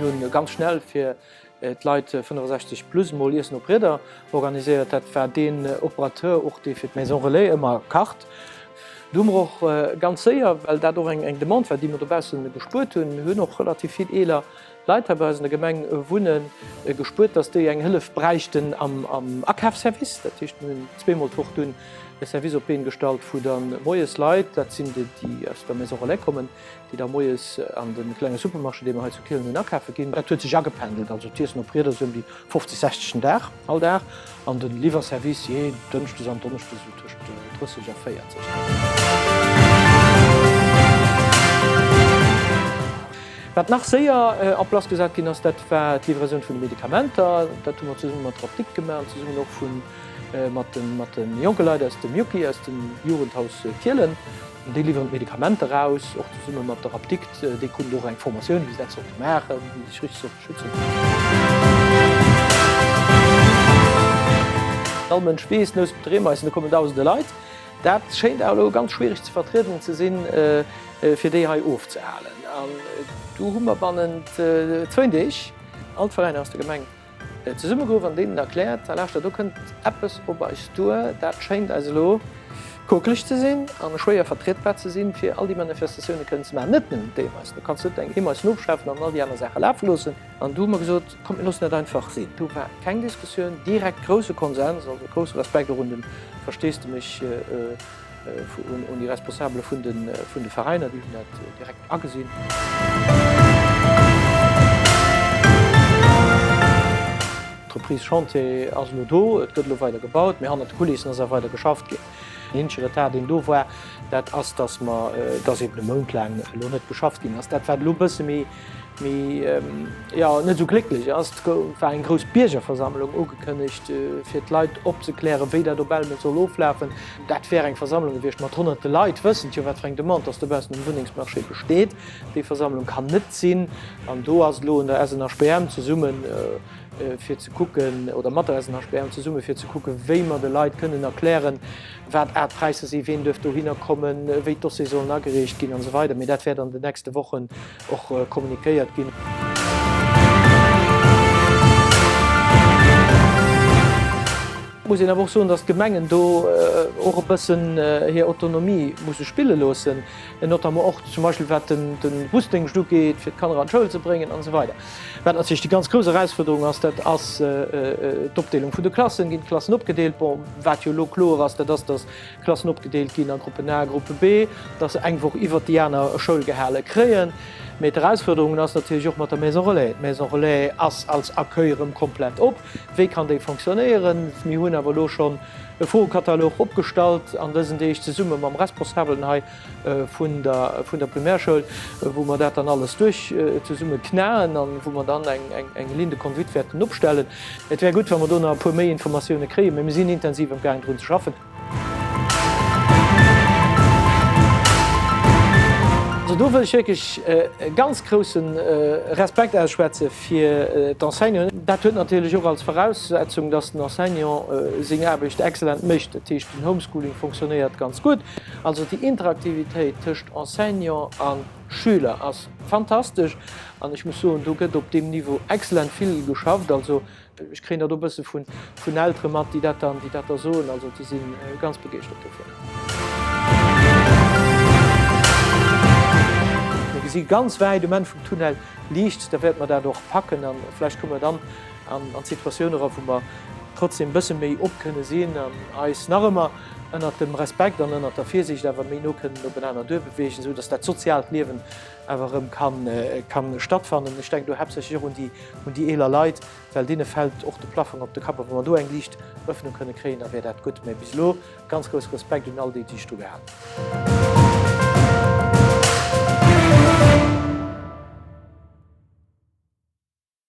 Mir hunn ganz schnell fir d'Leit 65 plus mol Iessen op Rieder organiséiert. Dat war deen Operateur och, dee fir d'Maison Relais ëmmer kacht. Do hu mer och ganz séier, well dat och eng Demande war, déi mer dobausse gespuert hunn, mir hunn och relativ vill eeler Leit hei bei eis an der Gemeng wunnen, gespuert, dass déi eng Hëllef bräichten am Akafservice. Dat heescht, mir hunn zweemol d'Woch dunn e Service op d'Been gestallt, wou da moies Leit, dat sinn déi, déi aus der Maison Relais kommen, déi da moies an de klenge Supermarché, dee mer hei zu Kielen hunn, akafe ginn. Dat huet sech agependelt, also d'Iessen op Rieder esou ëm déi 50, 60 den Dag, all Dag, an de Liwwerservice jee Dënschdes an Donneschdes esou tëscht 30 a 40. Wat nach séier en place gesat ginn ass, dat war d'Livraison vun de Medikamenter. Dat hu mer zesumme mat der Apdikt gemaach an zesummen och mat de jonke Leit aus dem Juki, aus dem Jugendhaus Kielen. Déi liwweren d'Medikamenter raus, och zesumme mat der Apdikt. Déi kruten och eng Formatioun, wéi se dat sollte maachen, wéi se sech richteg sollte schützen. All Mënsch weess, Nouspelt Reemeisen, do kommen dausende Leit. Dat schéint awer elo ganz schwiereg ze vertrieden ze sinn, fir déi hei ofzehalen. An do hu mer bannent zwéin Deeg all d'Veräiner aus der Gemeng zesummegeruff an deenen erkläert, Da lauschtert, do kënnt eppes op eis duer, dat schéint eis elo kokeleg ze sinn a schwéier vertrietbar ze sinn, fir all déi Manifestatioune kënnen ze maachen. Net nëmmen d'Eemaisen, du kanns net eng Eemaisen ofschafen an all déi aner Saache lafe loossen. An du hu mer gesot, Kommt, mir loossen dat einfach sinn. Do war keng Diskussioun, direkt grousse Konsens, also grousse Respekt och un de Versteesdemech un déi Responsabele vun de Veräiner, déi hunn dat direkt agesinn. D'Reprise Chantier ass elo do, et gëtt elo weider gebaut, mee hannert de Kulissen ass awer weider geschafft ginn. Deen eenzege Retard, deen do war, dat ass, dass mer, dass eben e Mount laang elo net geschafft ginn ass. Dat wat elo e bësse méi, méi, jo, net esou glécklech ass, et war eng grouss Biergerversammlung ugekënnegt, fir d'Leit opzeklären, wéi dat op Elmen soll oflafen. Dat wär eng Versammlung gewiescht mat honnerte Leit, wëssend jo, wat fir eng Demande dass dobaussen um Wunnengsmarché besteet. Déi Versammlung kann net sinn. An do ass elo un der SNHBM zesummen, fir ze kucken, oder mat der SNHBM zesummen, fir ze kucken, wéi mer de Leit kënnen erklären, wat Aart Präisser sinn, ween duerf dohinner kommen, wéi d'Dossiere sollen agereecht ginn an esou weider. Mee dat wäert an den nächste Wochen och kommunikéiert ginn. Et muss een awer och soen, datt d'Gemengen do och e bëssen hir Autonomie musse spille loossen, notamment och zum Beispill wat de Busdéngscht ugeet, fir d'Kanner an d'Schoul ze bréngen an esou weider. Wat natierlech déi ganz grouss Erausfuerderung ass, dat ass d'Opdeelung vun de Klassen. Ginn d'Klassen opgedeelt? Bon, wat jo elo kloer ass, dat ass, datt Klassen opgedeelt ginn a Gruppen A a Gruppe B, dass se eng Woch iwwert déi aner Schoul gehale kréien. Mee d'Erausfuerderungen ass natierlech och mat der Maison Relais. D'Maison Relais ass als Accueil erëm komplett op. Wéi kann déi fonctionnéieren? Mir hunn awer elo schonn e Froekatalog opgestallt an dësen Deeg zesumme mam Responsabelen hei vun der vun der Primärschoul, wou mer dat dann alles duerch zesumme knaen an wou mer dann eng eng Ligne de conduite wäerten opstellen. Et wär gutt, wa mer do nach e puer méi Informatioune kréien, mee mir sinn intensiv am gaang drun ze schaffen. Also do wëll ech wierklech e ganz grousse Respekt ausschwätze fir d'Enseignanten. Dat huet natierlech och als Voraussetzung, dass den Enseignant seng Aarbecht exzellent mécht. Dat heescht, den Homeschooling fonctionnéiert ganz gutt. Also déi Interaktivitéit tëscht Enseignant a Schüler ass fantastesch an ech muss soen, do gëtt op deem Niveau exzellent vill geschafft. Also Ech kréien dat och e bësse vun Eltere mat, déi dat dann, déi dat da soen. Also déi si ganz begeeschtert dovun. Mir gesi ganz wäit um Enn vum Tunnel Liicht. Da wäerte mer dat och packen a vläicht komme mer dann an d'Situatioun era wou mer trotzdem e bësse méi op kënne sinn an eis nach ëmmer ënnert dem Respekt an ënnert der Virsiicht awer méi no kënnen openaner duerbeweegen, esou datt dat soziaalt Liewen awer erëm ka stattfannen. Ech denken do haaptsächlech och un déi un déi eeler Leit, well deene fält och de Plaffong op de Kapp. A wa mer do eng liicht Öffnung kënne kréien, da wär dat gutt. Mä bis elo ganz grousse Respekt un all déi, déi sech dru gehalen hunn.